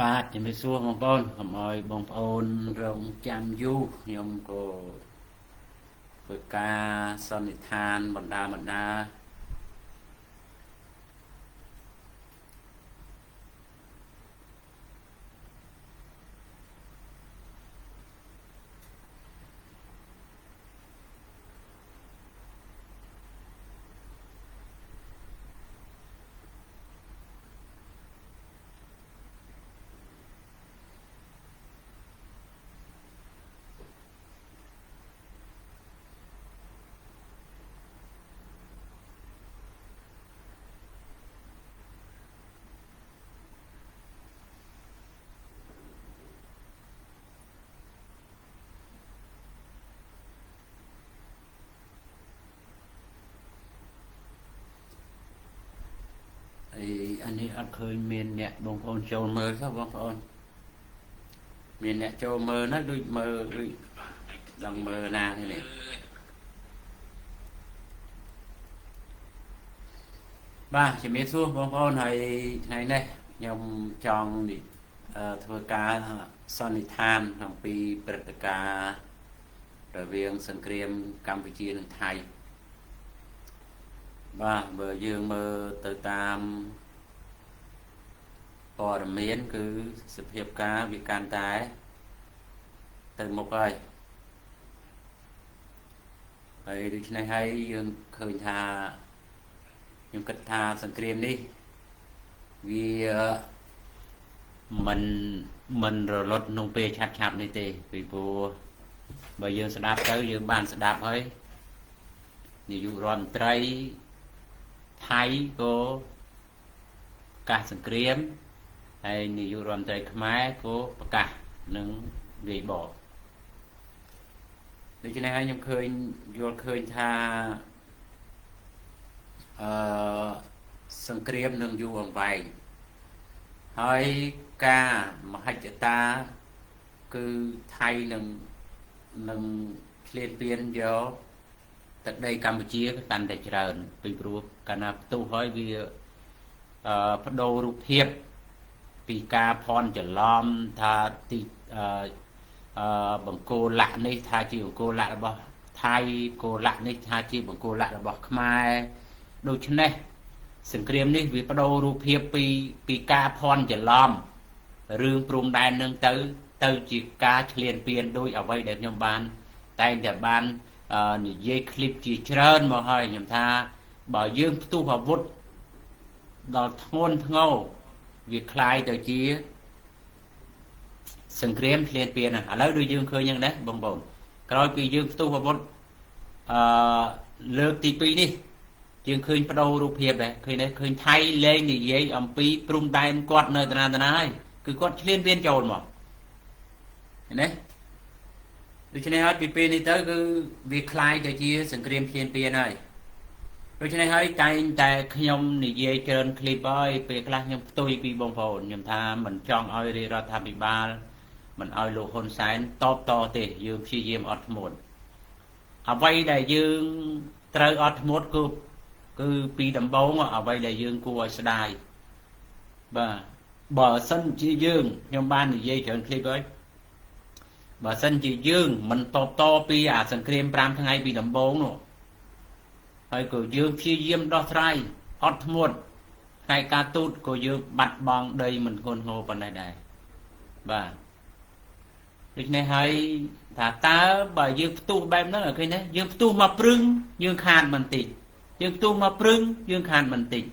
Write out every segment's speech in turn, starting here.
បាទជំរាបសួរបងប្អូនកុំឲ្យបងប្អូនរងចាំយូរខ្ញុំក៏ធ្វើការសន្និដ្ឋានបណ្ដាបណ្ដា អីអានេះអត់ឃើញមានអ្នកបងប្អូនចូលមើលសោះបងប្អូនមានអ្នកចូលមើលណាដូចមើលដូចដឹងមើលណានេះបាទជំរាបសួរបងប្អូនហើយថ្ងៃនេះខ្ញុំចង់ធ្វើការសន្និដ្ឋានអំពីព្រឹត្តិការណ៍រវាងសង្គ្រាមកម្ពុជានិងថៃបាទបើយើងមើលទៅតាមព័ត៌មានគឺសភាពការវាកាន់តែទៅមុខហើយហើយដូច្នេះហើយយើងឃើញថាខ្ញុំគិតថាសង្គ្រាមនេះវាមិនរលត់ក្នុងពេលឆាប់ឆាប់នេះទេពីព្រោះបើយើងស្ដាប់ទៅយើងបានស្ដាប់ហើយនាយករដ្ឋមន្ត្រីថៃក៏ប្រកាសសង្គ្រាមហើយនាយករដ្ឋមន្ត្រីខ្មែរក៏ប្រកាសនឹងវាយបកដូច្នេះហើយខ្ញុំឃើញយល់ឃើញថាអឺសង្គ្រាមនឹងយូរអង្វែងហើយការមហិច្ឆតាគឺថៃនឹងឆ្លៀនពៀនយកទឹកដីកម្ពុជាកាន់តែច្រើនពីព្រោះកាលណាផ្ទុះហើយវាបដូររូបភាពពីការភ័ន្តច្រឡំថាទីបង្គោលលក្ខនេះថាជាបង្គោលលក្ខរបស់ថៃគោលលក្ខនេះថាជាបង្គោលលក្ខរបស់ខ្មែរដូច្នេះសង្គ្រាមនេះវាបដូររូបភាពពីការភ័ន្តច្រឡំរឿងព្រំដែននឹងទៅជាការឆ្លៀនពៀនដោយអ្វីដែលខ្ញុំបានតែងតែបាននិយាយឃ្លីបជាច្រើនមកហើយខ្ញុំថាបើយើងផ្ទុះអាវុធដល់ធ្ងន់ធ្ងរវាคล้ายទៅជាសង្គ្រាមឆ្លៀនពៀនឥឡូវដូចយើងឃើញយ៉ាងនេះបងប្អូនក្រោយពីយើងផ្ទុះអាវុធអឺលើកទី2នេះយើងឃើញបដូររូបភាពដែរឃើញទេឃើញថៃលែងនិយាយអំពីព្រំដែនគាត់នៅតាណាហើយគឺគាត់ឆ្លៀនពៀនចូលមកឃើញទេដូច្នេះហើយពីពេលនេះទៅគឺវាคล้ายទៅជាសង្គ្រាមឈ្លានពានហើយដូច្នេះហើយតែងតែខ្ញុំនិយាយច្រើនឃ្លីបហើយពេលខ្លះខ្ញុំផ្ទុយពីបងប្អូនខ្ញុំថាមិនចង់ឲ្យរាជរដ្ឋាភិបាលមិនឲ្យលោកហ៊ុនសែនតបតទេយើងព្យាយាមអត់ធ្មត់អ្វីដែលយើងត្រូវអត់ធ្មត់គឺពីដំបូងអ្វីដែលយើងគួរឲ្យស្ដាយបាទបើសិនជាយើងខ្ញុំបាននិយាយច្រើនឃ្លីបហើយបើសិនជាយើងមិនតបតពីអាសង្គ្រាម5ថ្ងៃពីដំបូងនោះហើយក៏យើងព្យាយាមដោះស្រាយអត់ធ្មត់ផ្នែកការទូតក៏យើងបាត់បង់ដីមិនធ្ងន់ធ្ងរប៉ុណ្ណេះដែរបាទដូច្នេះហើយថាតើបើយើងផ្ទុះបែបហ្នឹងឃើញទេយើងផ្ទុះមកព្រឹងយើងខាតបន្តិចយើងផ្ទុះមកព្រឹងយើងខាតបន្តិច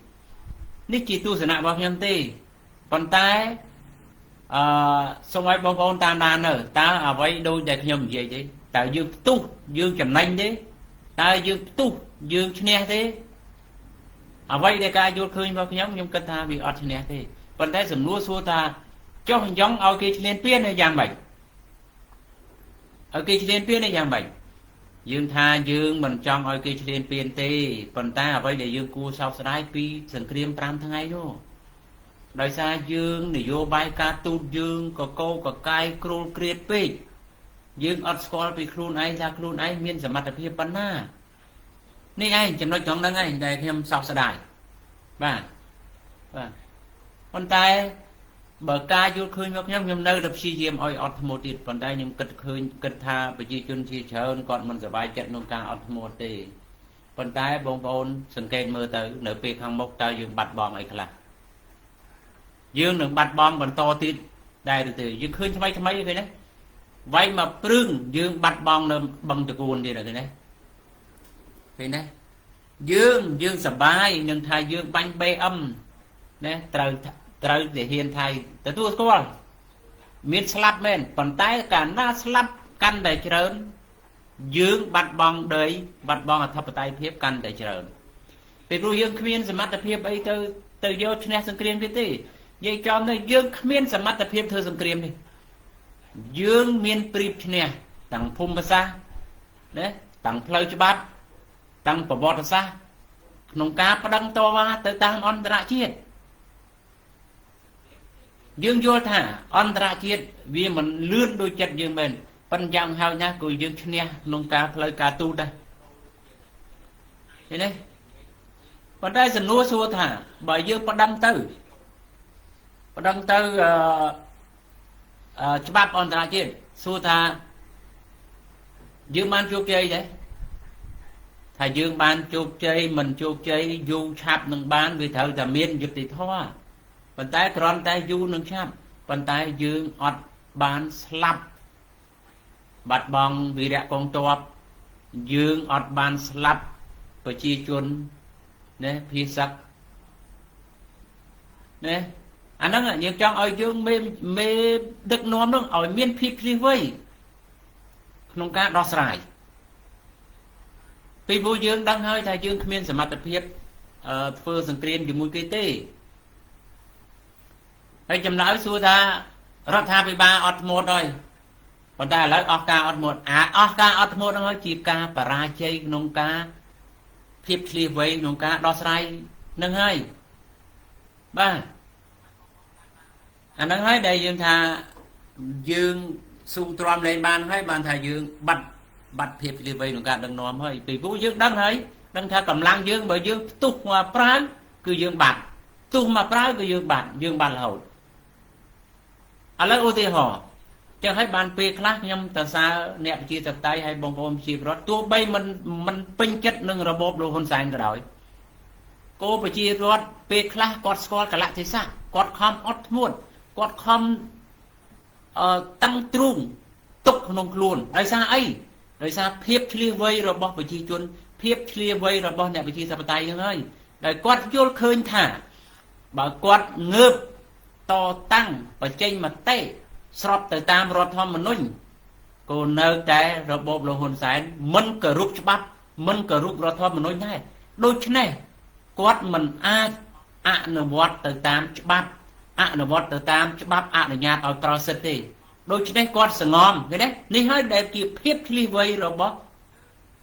នេះជាទស្សនៈរបស់ខ្ញុំទេប៉ុន្តែសូមឲ្យបងប្អូនតាមដាននៅតើអ្វីដូចដែលខ្ញុំនិយាយទេតើយើងផ្ទុះយើងចំណេញទេតើយើងផ្ទុះយើងឈ្នះទេអ្វីដែលការយល់ឃើញរបស់ខ្ញុំខ្ញុំគិតថាវាអត់ឈ្នះទេប៉ុន្តែសំណួរសួរថាចុះយ៉ងឲ្យគេឈ្លានពានយ៉ាងម៉េចឲ្យគេឈ្លានពានយ៉ាងម៉េចយើងថាយើងមិនចង់ឲ្យគេឈ្លានពានទេប៉ុន្តែអ្វីដែលយើងគួរសោកស្ដាយពីសង្គ្រាម5ថ្ងៃនោះដោយសារយើងនយោបាយការទូតយើងកកកកាយគ្រុលគ្រៀតពេកយើងអត់ស្គាល់ពីខ្លួនឯងថាខ្លួនឯងមានសមត្ថភាពប៉ុណ្ណានេះឯងចំណុចត្រង់ហ្នឹងឯងដែលខ្ញុំសោកស្ដាយបាទបាទប៉ុន្តែ បើការយល់ឃើញរបស់ខ្ញុំខ្ញុំនៅតែព្យាយាមឲ្យអត់ធ្មត់ទៀតប៉ុន្តែខ្ញុំគិតឃើញគិតថាប្រជាជនជាច្រើនគាត់មិនសប្បាយចិត្តក្នុងការអត់ធ្មត់ទេប៉ុន្តែបងប្អូនសង្កេតមើលទៅនៅពេលខាងមុខតើយើងបាត់បង់អីខ្លះយើងនឹងបាត់បង់បន្តទៀតដែរឬទេយើងឃើញថ្មីថ្មីឃើញទេវាយមកព្រឹងយើងបាត់បង់នៅបឹងតកួនទៀតឃើញទេឃើញទេយើងសប្បាយនឹងថាយើងបាញ់ BM ណាត្រូវទាហានថៃទទួលស្គាល់មានស្លាប់មែនប៉ុន្តែកាលណាស្លាប់កាន់តែច្រើនយើងបាត់បង់ដីបាត់បង់អធិបតេយ្យភាពកាន់តែច្រើនពេលព្រោះយើងគ្មានសមត្ថភាពអីទៅយកឈ្នះសង្គ្រាមទៀតទេនិយាយចំទៅយើងគ្មានសមត្ថភាពធ្វើសង្គ្រាមនេះយើងមានព្រៀបឈ្នះទាំងភូមិសាស្ត្រណាទាំងផ្លូវច្បាប់ទាំងប្រវត្តិសាស្ត្រក្នុងការប្តឹងតវ៉ាទៅតាមអន្តរជាតិយើងយល់ថាអន្តរជាតិវាមិនលឿនដូចចិត្តយើងមែនប៉ុន្តែយ៉ាងហើយណាស់ក៏យើងឈ្នះក្នុងការផ្លូវការទូតដែរឃើញទេប៉ុន្តែសំណួរសួរថាបើយើងប្តឹងទៅច្បាប់អន្តរជាតិសួរថាយើងបានជោគជ័យទេថាយើងបានជោគជ័យមិនជោគជ័យយូរឆាប់នឹងបានវាត្រូវតែមានយុត្តិធម៌ប៉ុន្តែគ្រាន់តែយូរនឹងឆាប់ប៉ុន្តែយើងអត់បានស្លាប់បាត់បង់វីរៈកងទ័ពយើងអត់បានស្លាប់ប្រជាជនណាភាសឹកណាអាហ្នឹងយើងចង់ឲ្យយើងមេដឹកនាំនោះឲ្យមានភាពឆ្លាតវៃក្នុងការដោះស្រាយពីព្រោះយើងដឹងហើយថាយើងគ្មានសមត្ថភាពធ្វើសង្គ្រាមជាមួយគេទេហើយចម្លើយសួរថារដ្ឋាភិបាលអត់ធ្មត់ហើយប៉ុន្តែឥឡូវអស់ការអត់ធ្មត់អស់ការអត់ធ្មត់ហ្នឹងហើយជាការបរាជ័យក្នុងការភាពឆ្លៀសវៃក្នុងការដោះស្រាយនឹងហើយបាទអាហ្នឹងហើយដែលយើងថាយើងស៊ូទ្រាំលែងបានហើយបានថាយើងបាត់ភាពឆ្លៀសវៃក្នុងការដឹកនាំហើយពីព្រោះយើងដឹងហើយដឹងថាកម្លាំងយើងបើយើងផ្ទុះមកប្រាវគឺយើងបាត់ផ្ទុះមកប្រាវគឺយើងបាត់រហូតឥឡូវឧទាហរណ៍ចឹងហើយបានពេលខ្លះខ្ញុំទៅសើអ្នកប្រជាធិបតេយ្យហើយបងប្អូនប្រជាពលរដ្ឋទោះបីមិនពេញចិត្តនឹងរបបលោកហ៊ុនសែនក៏ដោយគោប្រជារដ្ឋពេលខ្លះគាត់ស្គាល់កលៈទេសៈគាត់ខំអត់ធ្មត់គាត់ខំតាំងទ្រូងទុកក្នុងខ្លួនដោយសារអីដោយសារភាពឆ្លៀសវៃរបស់ប្រជាជនភាពឆ្លៀសវៃរបស់អ្នកប្រជាធិបតេយ្យហ្នឹងហើយដែលគាត់យល់ឃើញថាបើគាត់ងើបតតាំងបញ្ចេញមតិស្របទៅតាមរដ្ឋធម្មនុញ្ញក៏នៅតែរបបលោកហ៊ុនសែនមិនគោរពច្បាប់មិនគោរពរដ្ឋធម្មនុញ្ញដែរដូច្នេះគាត់មិនអាចអនុវត្តទៅតាមច្បាប់អនុវត្តទៅតាមច្បាប់អនុញ្ញាតឲ្យប្រើសិទ្ធិទេដូច្នេះគាត់សងំឃើញទេនេះហើយដែលជាភាពឆ្លៀសវៃរបស់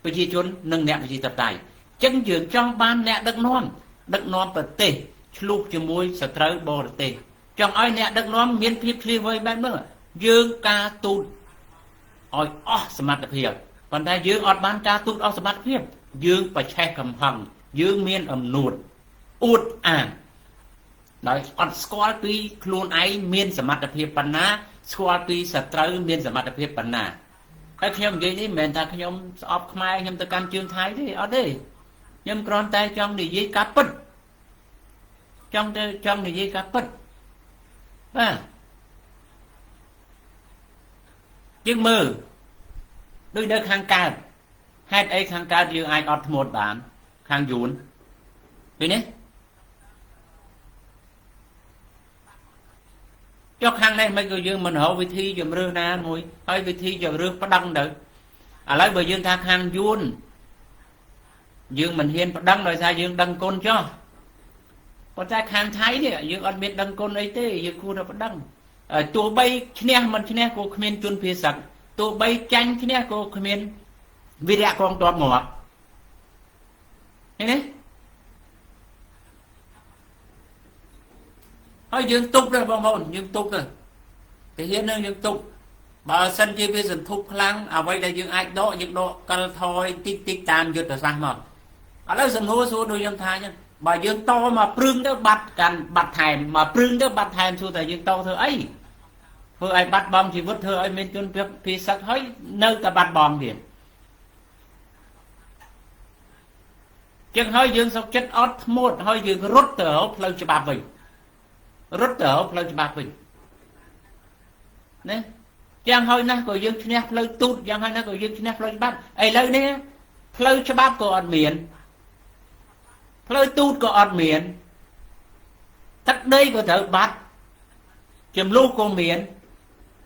ប្រជាជននិងអ្នកប្រជាធិបតេយ្យចឹងយើងចង់បានអ្នកដឹកនាំប្រទេសឆ្លុះជាមួយសត្រូវបរទេសចង់ឲ្យអ្នកដឹកនាំមានភាពឆ្លៀសវៃបែបនោះយើងការទូតឲ្យអស់សមត្ថភាពប៉ុន្តែយើងអត់បានការទូតអស់សមត្ថភាពយើងប្រឆេះកំហឹងយើងមានអំនួតអួតអាងដោយអត់ស្គាល់ពីខ្លួនឯងមានសមត្ថភាពប៉ុណ្ណាស្គាល់ពីសត្រូវមានសមត្ថភាពប៉ុណ្ណាហើយខ្ញុំនិយាយនេះមិនមែនថាខ្ញុំស្អប់ខ្មែរខ្ញុំទៅកាន់ជើងថៃទេអត់ទេខ្ញុំគ្រាន់តែចង់និយាយការពិតចង់និយាយការពិតបាទយើងមើលដូចនៅខាងកើតហេតុអីខាងកើតយើងអាចអត់ធ្មត់បានខាងយួនឃើញទេចុះខាងនេះមិនក៏យើងមិនរកវិធីជំរឿសណាមួយហើយវិធីជំរឿសប្តឹងទៅឥឡូវបើយើងថាខាងយួនយើងមិនហ៊ានប្តឹងដោយសារយើងដឹងគុណចុះប៉ុន្តែខាងថៃនេះយើងអត់មានដឹងគុណអីទេយើងគួរតែប្តឹងទោះបីឈ្នះមិនឈ្នះក៏គ្មានជនភៀសឹកទោះបីចាញ់ឈ្នះក៏គ្មានវីរៈកងទ័ពងាប់ឃើញទេហើយយើងទុកទៅបងប្អូនយើងទុកទៅទាហាននឹងយើងទុកបើសិនជាវាសន្ធប់ខ្លាំងអ្វីដែលយើងអាចដកយើងដកកិលថយតិចតិចតាមយុទ្ធសាស្ត្រមកឥឡូវសំណួរសួរដូចខ្ញុំថាអញ្ចឹង បើយើងតមកព្រឹងទៅបាត់កាន់បាត់ថែមមកព្រឹងទៅបាត់ថែមសួរតែយើងតធ្វើអីធ្វើឲ្យបាត់បង់ជីវិតធ្វើឲ្យមានជនភៀសសឹកហើយនៅតែបាត់បង់ទៀតចឹងហើយយើងសុខចិត្តអត់ធ្មត់ហើយយើងរត់ទៅរកផ្លូវច្បាប់វិញរត់ទៅរកផ្លូវច្បាប់វិញណាយ៉ាងហើយណាស់ក៏យើងឈ្នះផ្លូវទូតយ៉ាងហើយណាស់ក៏យើងឈ្នះផ្លូវច្បាប់ឥឡូវនេះផ្លូវច្បាប់ក៏អត់មានផ្លូវទូតក៏អត់មានទឹកដីក៏ត្រូវបាត់ចំនួនក៏មាន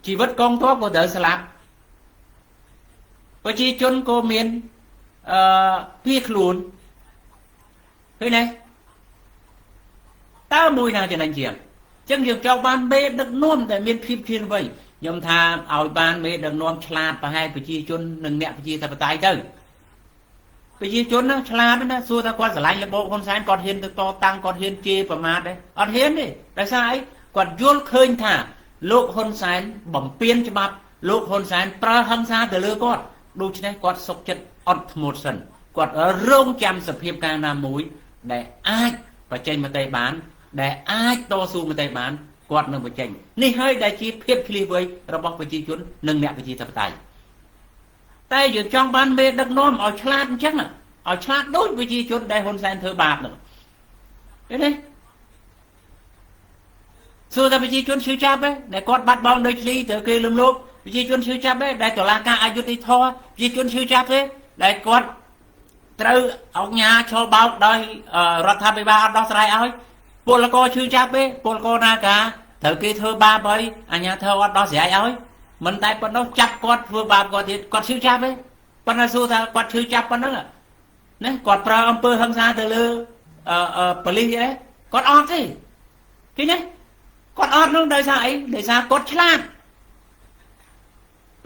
ជីវិតកងទ័ពក៏ត្រូវស្លាប់ប្រជាជនក៏មានភៀសខ្លួនឃើញទេតើមួយណាចំណេញជាងចឹងយើងចង់បានមេដឹកនាំដែលមានភាពឈានវៃខ្ញុំថាឲ្យបានមេដឹកនាំឆ្លាតប្រហែលប្រជាជននិងអ្នកប្រជាធិបតេយ្យទៅប្រជាជនណាឆ្លាតណាសួរថាគាត់ស្រឡាញ់របបហ៊ុនសែនគាត់ហ៊ានទៅតតាំងគាត់ហ៊ានជេរប្រមាថទេអត់ហ៊ានទេដោយសារអីគាត់យល់ឃើញថាលោកហ៊ុនសែនបំពេញច្បាប់លោកហ៊ុនសែនប្រើហិង្សាទៅលើគាត់ដូច្នេះគាត់សុខចិត្តអត់ធ្មត់សិនគាត់រងចាំសភាពការណាមួយដែលអាចបញ្ចេញមតិបានដែលអាចតស៊ូមតិបានគាត់នឹងបញ្ចេញនេះហើយដែលជាភាពឆ្លៀសវៃរបស់ប្រជាជននិងអ្នកប្រជាធិបតេយ្យតែយើងចង់បានមេដឹកនាំឲ្យឆ្លាតអញ្ចឹងឲ្យឆ្លាតដូចប្រជាជនដែលហ៊ុនសែនធ្វើបាបនោះឃើញទេសួរតែប្រជាជនឈឺចាប់ទេដែលគាត់បាត់បង់ដីធ្លីត្រូវគេលំលោភប្រជាជនឈឺចាប់ទេដែលតុលាការអយុត្តិធម៌ប្រជាជនឈឺចាប់ទេដែលគាត់ត្រូវអង្គញាឈរបោកដោយរដ្ឋាភិបាលអត់ដោះស្រាយឲ្យពលករឈឺចាប់ទេពលករណាកាត្រូវគេធ្វើបាបហើយអាជ្ញាធរអត់ដោះស្រាយឲ្យមិនតែប៉ុណ្ណោះចាប់គាត់ធ្វើបាបគាត់ទៀតគាត់ឈឺចាប់ទេប៉ុន្តែសួរថាគាត់ឈឺចាប់ប៉ុណ្ណឹងណាគាត់ប្រើអំពើហិង្សាទៅលើប៉ូលីសទេគាត់អត់ទេឃើញទេគាត់អត់នោះដោយសារអីដោយសារគាត់ឆ្លាត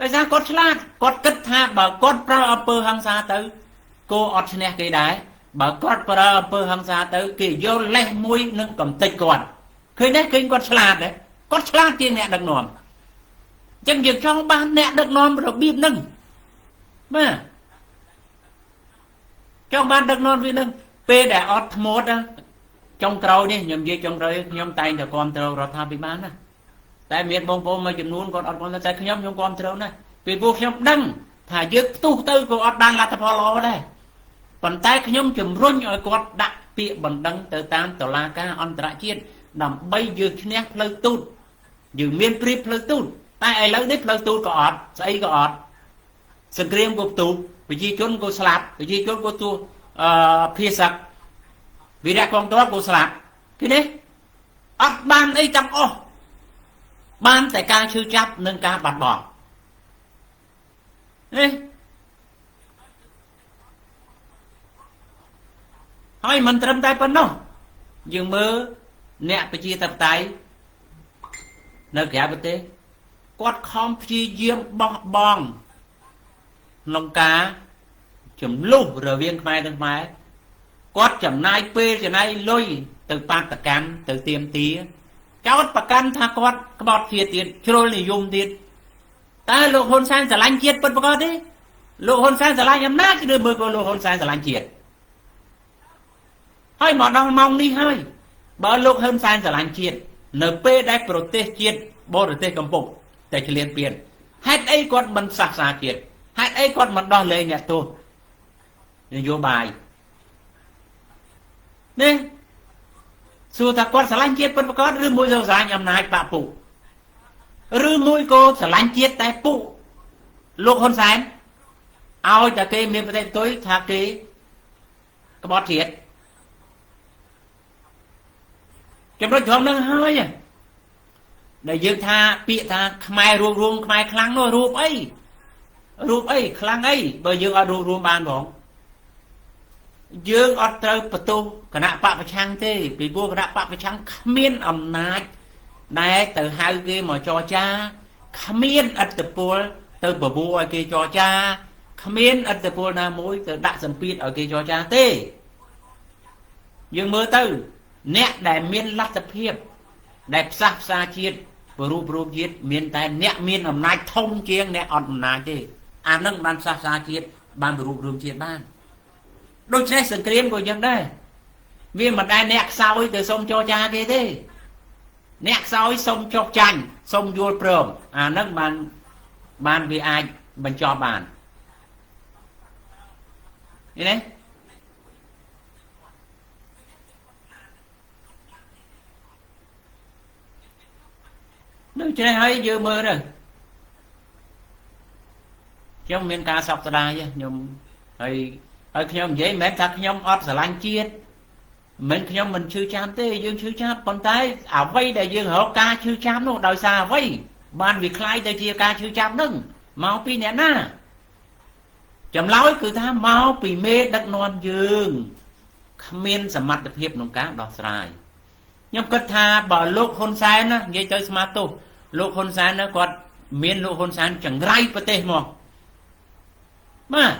ដោយសារគាត់ឆ្លាតគាត់គិតថាបើគាត់ប្រើអំពើហិង្សាទៅគោអត់ឈ្នះគេដែរបើគាត់ប្រើអំពើហិង្សាទៅគេយកលេសមួយនឹងកំទេចគាត់ឃើញទេឃើញគាត់ឆ្លាតទេគាត់ឆ្លាតជាងអ្នកដឹកនាំអញ្ចឹងយើងចង់បានអ្នកដឹកនាំរបៀបហ្នឹងបាទចង់បានដឹកនាំវានឹងពេលដែលអត់ធ្មត់ណាចុងក្រោយនេះខ្ញុំនិយាយចុងក្រោយខ្ញុំតែងតែគាំទ្ររដ្ឋាភិបាលណាតែមានបងប្អូនមួយចំនួនគាត់អត់គាំទ្រតែខ្ញុំគាំទ្រណាពីព្រោះខ្ញុំដឹងថាយើងផ្ទុះទៅក៏អត់បានលទ្ធផលល្អដែរប៉ុន្តែខ្ញុំជំរុញឲ្យគាត់ដាក់ពាក្យបណ្ដឹងទៅតាមតុលាការអន្តរជាតិដើម្បីយើងឈ្នះផ្លូវទូតយើងមានព្រៀបផ្លូវទូតតែឥឡូវនេះផ្លូវទូតក៏អត់ស្អីក៏អត់សង្គ្រាមក៏ផ្ទុះប្រជាជនក៏ស្លាប់ប្រជាជនក៏ទោះភៀសសឹកវីរៈកងទ័ពក៏ស្លាប់ឃើញទេអត់បានអីទាំងអស់បានតែការឈឺចាប់និងការបាត់បង់នេះហើយមិនត្រឹមតែប៉ុណ្ណោះយើងមើលអ្នកប្រជាធិបតេយ្យនៅក្រៅប្រទេសគាត់ខំព្យាយាមបោះបង់ក្នុងការចំលុះរវាងខ្មែរនិងខ្មែរគាត់ចំណាយពេលចំណាយលុយទៅបាតកម្មទៅទៀមទាចោតប្រកាន់ថាគាត់ក្បត់ជាតិទៀតជ្រុលនិយមទៀតតើលោកហ៊ុនសែនស្រឡាញ់ជាតិពិតប្រាកដទេលោកហ៊ុនសែនស្រឡាញ់អំណាចឬមើលក៏លោកហ៊ុនសែនស្រឡាញ់ជាតិហើយមកដល់ម៉ោងនេះហើយបើលោកហ៊ុនសែនស្រឡាញ់ជាតិនៅពេលដែលប្រទេសជាតិបរទេសកំពុងតែឈ្លានពានហេតុអីគាត់មិនផ្សះផ្សាជាតិហេតុអីគាត់មិនដោះលែងអ្នកទោសនយោបាយនេះសួរថាគាត់ស្រឡាញ់ជាតិពិតប្រាកដឬមួយក៏ស្រឡាញ់អំណាចបាក់ពុឬមួយក៏ស្រឡាញ់ជាតិតែពុលោកហ៊ុនសែនឲ្យតែគេមានប្រទេសផ្ទុយថាគេក្បត់ជាតិចំណុចត្រង់នឹងហើយដែលយើងថាពាក្យថាខ្មែររួមរួមខ្មែរខ្លាំងនោះរូបអីរូបអីខ្លាំងអីបើយើងអត់រួមរួមបានផងយើងអត់ត្រូវបន្ទោសគណៈបកប្រឆាំងទេពីព្រោះគណៈបកប្រឆាំងគ្មានអំណាចដែលទៅហៅគេមកចរចាគ្មានឥទ្ធិពលទៅបបួលឲ្យគេចរចាគ្មានឥទ្ធិពលណាមួយទៅដាក់សម្ពាធឲ្យគេចរចាទេយើងមើលទៅអ្នកដែលមានលទ្ធភាពដែលផ្សះផ្សាជាតិរូបរួមជាតិមានតែអ្នកមានអំណាចធំជាងអ្នកអត់អំណាចទេអានឹងបានផ្សះផ្សាជាតិបានរូបរួមជាតិបានដូច្នេះសង្គ្រាមក៏យ៉ាងដែរ វាមិនដែលអ្នកខ្សោយទៅសុំចរចាគេទេអ្នកខ្សោយសុំចុះចាញ់សុំយល់ព្រមអាហ្នឹងបានវាអាចបញ្ចប់បានឃើញទេដូច្នេះហើយយើងមើលទៅខ្ញុំមានការសោកស្ដាយខ្ញុំហើយខ្ញុំនិយាយមិនមែនថាខ្ញុំអត់ស្រឡាញ់ជាតិមិនខ្ញុំមិនឈឺចាំទេយើងឈឺចាំប៉ុន្តែអ្វីដែលយើងរកការឈឺចាំនោះដោយសារអ្វីបានវាคล้ายទៅជាការឈឺចាំនឹងមកពីអ្នកណាចម្លើយគឺថាមកពីមេដឹកនាំយើងគ្មានសមត្ថភាពក្នុងការដោះស្រាយខ្ញុំគិតថាបើលោកហ៊ុនសែនណានិយាយទៅស្មាទោសលោកហ៊ុនសែនណាគាត់មានលោកហ៊ុនសែនចង្រៃប្រទេសមកបាទ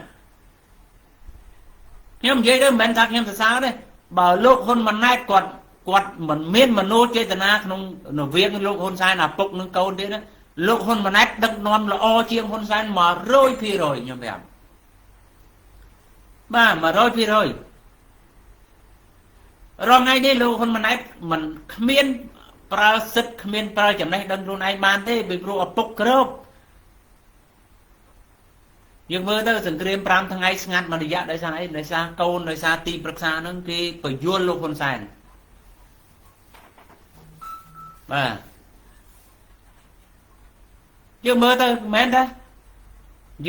ខ្ញុំនិយាយទៅមិនមែនថាខ្ញុំសរសើរទេបើលោកហ៊ុនម៉ាណែតគាត់មិនមានមโนចេតនាក្នុងរវាងលោកហ៊ុនសែនអាពុកនិងកូនទេណាលោកហ៊ុនម៉ាណែតដឹកនាំល្អជាងហ៊ុនសែន100%ខ្ញុំប្រាប់បាទ100%រាល់ថ្ងៃនេះលោកហ៊ុនម៉ាណែតមិនគ្មានប្រើសិទ្ធិគ្មានប្រើចំណេះដឹងខ្លួនឯងបានទេពីព្រោះឪពុកគ្របយើងមើលទៅសង្គ្រាម5ថ្ងៃស្ងាត់មួយរយៈដោយសារអីដោយសារកូនដោយសារទីប្រឹក្សាហ្នឹងគេពយល់លោកហ៊ុនសែនបាទយើងមើលទៅមែនទេ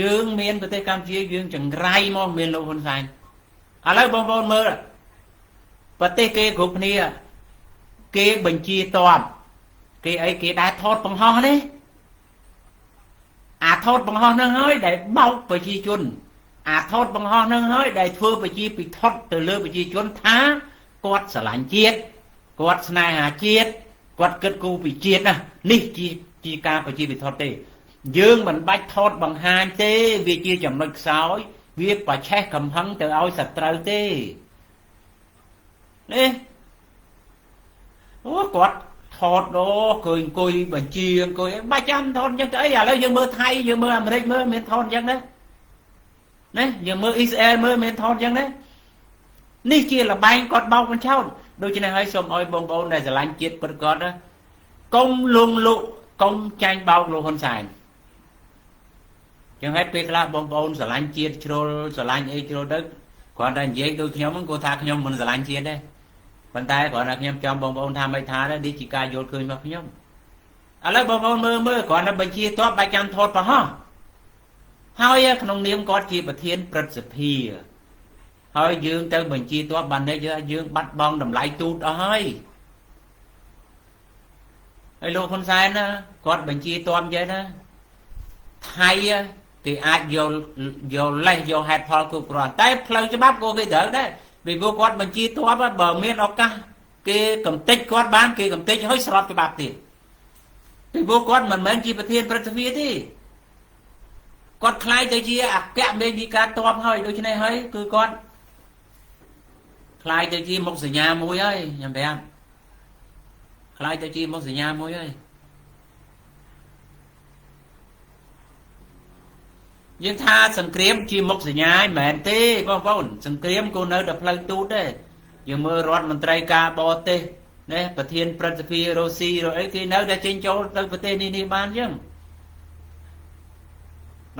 យើងមានប្រទេសកម្ពុជាយើងចង្រៃមកមានលោកហ៊ុនសែនឥឡូវបងប្អូនមើលប្រទេសគេគ្រប់គ្នាគេបញ្ជាតបគេអីគេដែរថតបង្ហោះនេះអាថតបង្ហោះនឹងហើយដែលបោកប្រជាជនអាថតបង្ហោះនឹងហើយដែលធ្វើប្រជាពិធទៅលើប្រជាជនថាគាត់ស្រឡាញ់ជាតិគាត់ស្នេហាជាតិគាត់គិតគូរពីជាតិណានេះជាការប្រជាពិធទេយើងមិនបាច់ថតបង្ហាញទេវាជាចំណុចខ្សោយវាប្រឆេះកំហឹងទៅឲ្យសត្រូវទេនេះអូគាត់ថតដល់ឃើញអង្គុយបញ្ជាអង្គុយបាច់ចាំថតអញ្ចឹងទៅអីឥឡូវយើងមើលថៃយើងមើលអាមេរិកមើលមានថតអញ្ចឹងណាណាយើងមើលអ៊ីស្រាអែលមើលមានថតអញ្ចឹងណានេះជាលបែងគាត់បោកបញ្ឆោតដូច្នេះហើយសូមឲ្យបងប្អូនដែលស្រឡាញ់ជាតិពិតគាត់ណាកុំលងលក់កុំចាញ់បោកលោកហ៊ុនសែនចឹងហើយពេលខ្លះបងប្អូនស្រឡាញ់ជាតិជ្រុលស្រឡាញ់អីជ្រុលទៅគ្រាន់តែនិយាយដូចខ្ញុំគាត់ថាខ្ញុំមិនស្រឡាញ់ជាតិទេប៉ុន្តែគ្រាន់តែខ្ញុំចាំបងប្អូនថាមិនថាទេនេះជាការយល់ឃើញរបស់ខ្ញុំឥឡូវបងប្អូនមើលមើលគ្រាន់តែបញ្ជាទ័ពបាច់ចាំថតប្រហោះហើយក្នុងនាមគាត់ជាប្រធានព្រឹទ្ធសភាហើយយើងទៅបញ្ជាទ័ពបាននេះយើងបាត់បង់តម្លៃទូតអស់ហើយហើយលោកហ៊ុនសែនណាគាត់បញ្ជាទ័ពនិយាយណាថៃគេអាចយកលេសយកហេតុផលគ្រប់គ្រាន់តែផ្លូវច្បាប់ក៏គេត្រូវដែរពីព្រោះគាត់បញ្ជាទ័ពបើមានឱកាសគេកំទេចគាត់បានគេកំទេចហើយស្របច្បាប់ទៀតពីព្រោះគាត់មិនមែនជាប្រធានព្រឹទ្ធសភាទេគាត់ក្លាយទៅជាអគ្គមេបញ្ជាការទ័ពហើយដូច្នេះហើយគឺគាត់ក្លាយទៅជាមុខសញ្ញាមួយហើយខ្ញុំប្រាប់ក្លាយទៅជាមុខសញ្ញាមួយហើយយើងថាសង្គ្រាមជាមុខសញ្ញាមិនមែនទេបងប្អូនសង្គ្រាមក៏នៅតែផ្លូវទូតដែរយើងមើលរដ្ឋមន្ត្រីការបរទេសណាប្រធានព្រឹទ្ធសភារុស្ស៊ីឬអីគេនៅតែចេញចូលទៅប្រទេសនេះបានអញ្ចឹង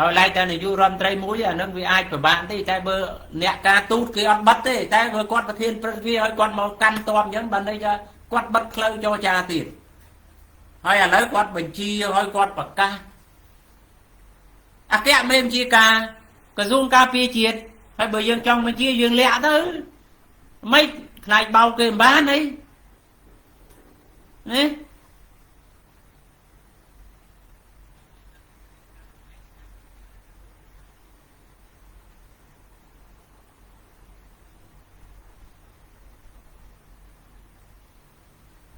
ដោយឡែកតែនាយករដ្ឋមន្ត្រីមួយអានឹងវាអាចពិបាកទេតែបើអ្នកការទូតគេអត់បិទទេតែបើគាត់ប្រធានព្រឹទ្ធសភាឲ្យគាត់មកកាន់តបអញ្ចឹងបានន័យថាគាត់បិទផ្លូវចរចាទៀតហើយឥឡូវគាត់បញ្ជាឲ្យគាត់ប្រកាសអគ្គមេបញ្ជាការក្រសួងការពារជាតិហើយបើយើងចង់បញ្ជាយើងលាក់ទៅមិនខ្លាចបោកគេមិនបានអីនេះ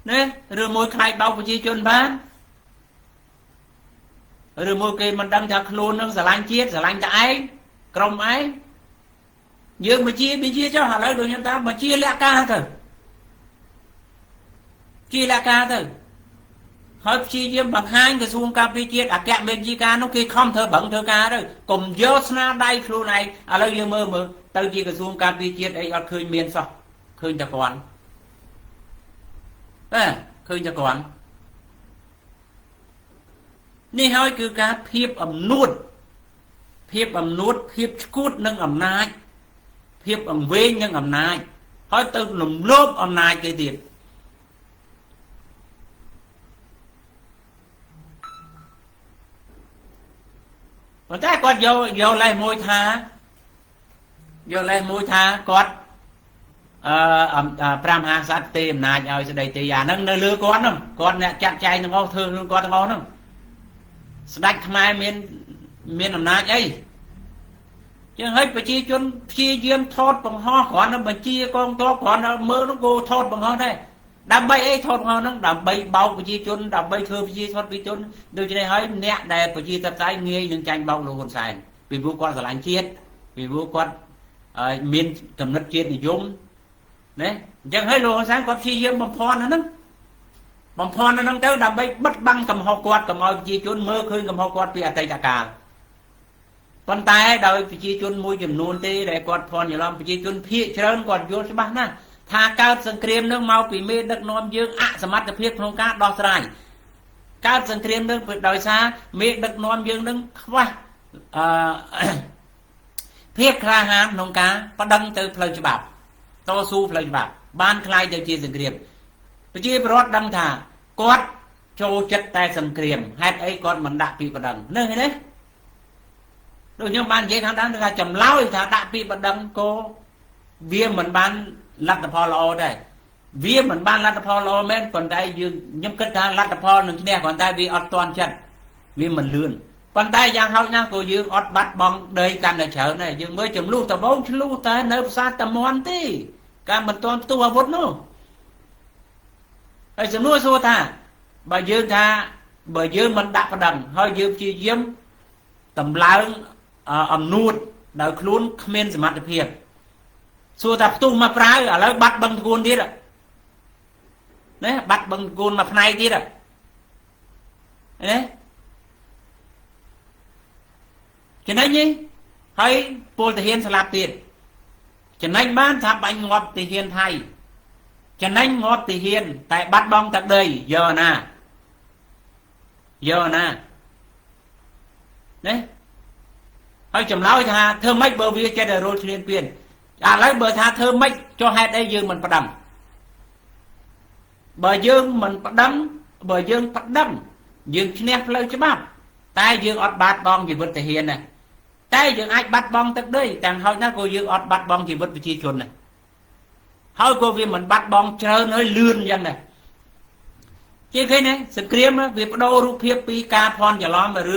ណាឬមួយខ្លាចបោកប្រជាជនបានឬមួយគេមិនដឹងថាខ្លួននឹងស្រឡាញ់ជាតិស្រឡាញ់តែឯងក្រុមឯងយើងបញ្ជាចុះឥឡូវដូចខ្ញុំថាបញ្ជាលក្ខការទៅជាលក្ខការទៅហើយព្យាយាមបង្ហាញក្រសួងការពារជាតិអគ្គមេបញ្ជាការនោះគេខំធ្វើប្រឹងធ្វើការទៅកុំយកស្នាដៃខ្លួនឯងឥឡូវយើងមើលទៅជាក្រសួងការពារជាតិអីអត់ឃើញមានសោះឃ ឃើញតែគាត់បាទឃើញតែគាត់នេះហើយគឺការភាពអំនួតភាពអំនួតភាពឈួតនឹងអំណាចភាពអង្វែងនឹងអំណាចហើយទៅលំលោភអំណាចគេទៀតប៉ុន្តែគាត់យកយកលេសមួយថាយកលេសមួយថាគាត់អឺព្រះមហាក្សត្រទេអំណាចឲ្យស្ដីទេអាហ្នឹងនៅលើគាត់ហ្នឹងគាត់អ្នកចាត់ចែងទាំងអស់ធ្វើខ្លួនគាត់ទាំងអស់ហ្នឹងស្ដេចខ្មែរមានមានអំណាចអីចឹងហើយប្រជាជនព្យាយាមថតបង្ហោះគ្រាន់តែបញ្ជាកងទ័ពគ្រាន់តែមើលនោះក៏ថតបង្ហោះដែរដើម្បីអីថតបង្ហោះហ្នឹងដើម្បីបោកប្រជាជនដើម្បីធ្វើប្រជាធិបតេយ្យប្រជាជនដូច្នេះហើយអ្នកដែលប្រជាធិបតេយ្យងាយនឹងចាញ់បោកលោកហ៊ុនសែនពីព្រោះគាត់ស្រឡាញ់ជាតិពីព្រោះគាត់មានកំណត់ជាតិនិយមណាអញ្ចឹងហើយលោកហ៊ុនសែនគាត់ព្យាយាមបំភាន់ហ្នឹងបំភាន់ហ្នឹងទៅដើម្បីបិទបាំងកំហុសគាត់កុំឲ្យប្រជាជនមើលឃើញកំហុសគាត់ពីអតីតកាលប៉ុន្តែដោយប្រជាជនមួយចំនួនទេដែលគាត់ភ័ន្តច្រឡំប្រជាជនភាគច្រើនគាត់យល់ច្បាស់ណាស់ថាកើតសង្គ្រាមនឹងមកពីមេដឹកនាំយើងអសមត្ថភាពក្នុងការដោះស្រាយកើតសង្គ្រាមនឹងដោយសារមេដឹកនាំយើងនឹងខ្វះអឺភាពក្លាហានក្នុងការប្តឹងទៅផ្លូវច្បាប់តស៊ូផ្លូវច្បាប់បានคล้ายទៅជាសង្គ្រាមប្រជាពលរដ្ឋដឹងថាគាត់ចូលចិត្តតែសង្គ្រាមហេតុអីគាត់មិនដាក់ពាក្យប្តឹងនឹងទេដូចខ្ញុំបាននិយាយខាងដើមថាចម្លើយថាដាក់ពាក្យប្តឹងក៏វាមិនបានលទ្ធផលល្អដែរវាមិនបានលទ្ធផលល្អមែនប៉ុន្តែយើងខ្ញុំគិតថាលទ្ធផលនឹងឈ្នះគ្រាន់តែវាអត់ទាន់ចិត្តវាមិនលឿនប៉ុន្តែយ៉ាងហោចណាស់ក៏យើងអត់បាត់បង់ដីកាន់តែច្រើនដែរយើងមើលចំនួនដំបូងឆ្លុះតែនៅផ្សារតាមន់ទេការមិនទាន់ផ្ទុះអាវុធនោះហើយសំណួរសួរថាបើយើងថាបើយើងមិនដាក់ប្តឹងហើយយើងព្យាយាមតម្លើងអំនួតដោយខ្លួនគ្មានសមត្ថភាពសួរថាផ្ទុះមកប្រើឥឡូវបាត់បឹងធ្ងន់ទៀតណាបាត់បឹងធ្ងន់មួយផ្នែកទៀតណាចំណេញនេះហើយពលទាហានស្លាប់ទៀតចំណេញបានថាបាញ់ងាប់ទាហានថៃចំណេញងាប់ទាហានតែបាត់បង់ទឹកដីយកណាយកណាណាហើយចម្លើយថាធ្វើម៉េចបើវាចិត្តតែរលឈ្លានពានឥឡូវបើថាធ្វើម៉េចចុះហេតុអីយើងមិនប្តឹងបើយើងមិនប្តឹងបើយើងប្តឹងយើងឈ្នះផ្លូវច្បាប់តែយើងអត់បាត់បង់ជីវិតទាហានណាតែយើងអាចបាត់បង់ទឹកដីទាំងហើយណាក៏យើងអត់បាត់បង់ជីវិតប្រជាជនណាហើយក៏វាមិនបាត់បង់ច្រើនហើយលឿនអញ្ចឹងដែរជាឃើញទេសង្គ្រាមវាបដូររូបភាពពីការភ័ន្តច្រឡំរឿង